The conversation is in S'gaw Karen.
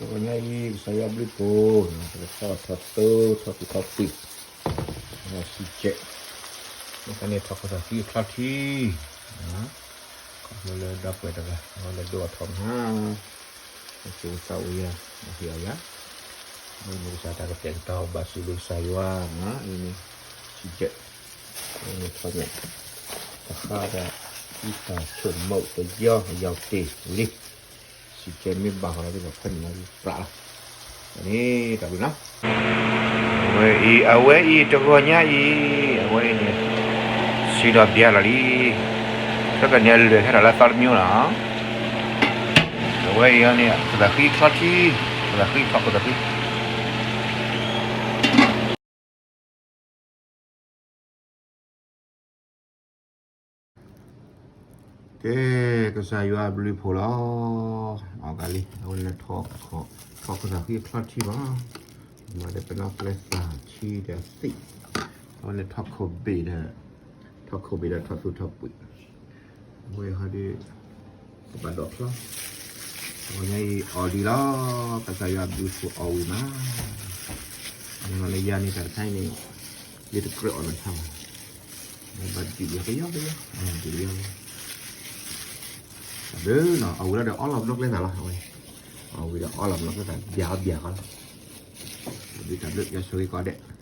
တဂီၤညါအံၤ ကစၢ်ယွၤဘျုးဖှိၣ်, ပကထီၣ်ထီၣ်သိ ထီၣ်သူၣ်ထီၣ်ပှ့ၤ, စံးကဲး, မ့ၢ်သးန့ၣ်ထီၣ်ခီၣ်သးဃံအချီထံ, ခီဖျိလၢဒီပုၢ်ဝဲၢ်တဂၤ အဝဲလဲၤဒိအထီၣ်မဟါ, အကစၢ်အိၣ်ယၤ, အဟ့ၣ်အီၤယၤ, အဝဲန့ၣ်ကစၢ်တၢ်ကတဲာ်ကတီၤဘၣ်စံးဘျုးကစၢ်ယွၤ, အံၤန့ၣ်, စံးကဲး, အဝဲန့ၣ်ထီၣ်ညၣ်, တဃါဒီး, အံသၣ်ဆိကမိၣ်ပယီၤအယီၤတ့ၢ်လံ, စံးကဲးမ့ၢ်ဘၣ်ဃီလီၤသ့ၣ်ဒီးဖဲန့ၣ်လီၤ ပြးလီၤ, န့ၣ်တၢ်ဘျုးနီၤ အဝဲအံၤ အဝဲအံၤတဂီၤညါအံၤ, အဝဲအံၤန့ၣ်, စံးဒီးဘျါလီၤလံ, ခဲကနံၣ်အံၤလဲၤဟဲထီၣ်လၢသီတမံၤလီၤ, အဝဲအံၤန့ၣ် ခီၣ်သးဃံချီထံ, ခီၣ်သးဃံထီၣ်ခီၣ်သးဃံ ကဲ, ကစၢ်ယွၤအဘျုးအဖှိၣ်လီၤ, အီၣ်ကလံ, အဝဲန့ၣ် ထီၣ်ခီၣ်သးဃံအချီထံဘၣ်, မၤဒီးပနီၣ်ကျဲသၣ်ထံဒီးသ့ၣ်, အဝဲန့ၣ်ထီၣ်ခိၣ်ဘ့ၣ်ဒီး, ထီၣ်ခိၣ်ဘ့ၣ်ဒီးထီၣ်သူၣ်ထီၣ်ပှ့ၤ, အဝဲဟီဒီး, ကဘၣ်ဒိးချီ, အဝဲန့ၣ်အီၣ်ဒံးလီၤ, ကစၢ်ယွၤအဘျုးအဖှိၣ်အီၣ်ဝံၤမး, မ့ၢ်လၢယၤန့ၣ်တၢ်တခါအံၤန့ၣ်, ယတကြၢးအီၣ်နီတခါဘၣ်, ဘၣ်ဒံးယၤကယီကယီ, ဒံးယၤ, တၢ်ဘျုးနီၤ အီၣ်ဝံၤလီၤဒီးအီလီၤပနီၣ်ကျဲသၣ်လီၤ, အဝဲ, အီၣ်ဝံၤဒီးအီလီၤပနီၣ်ကျဲသၣ် ဘၣ်အီဘၣ်ဃီလီၤ, တၢ်ဘျုးတၢ်ဘျုး ယွၤဆိၣ်ဂ့ၤကီးဒဲး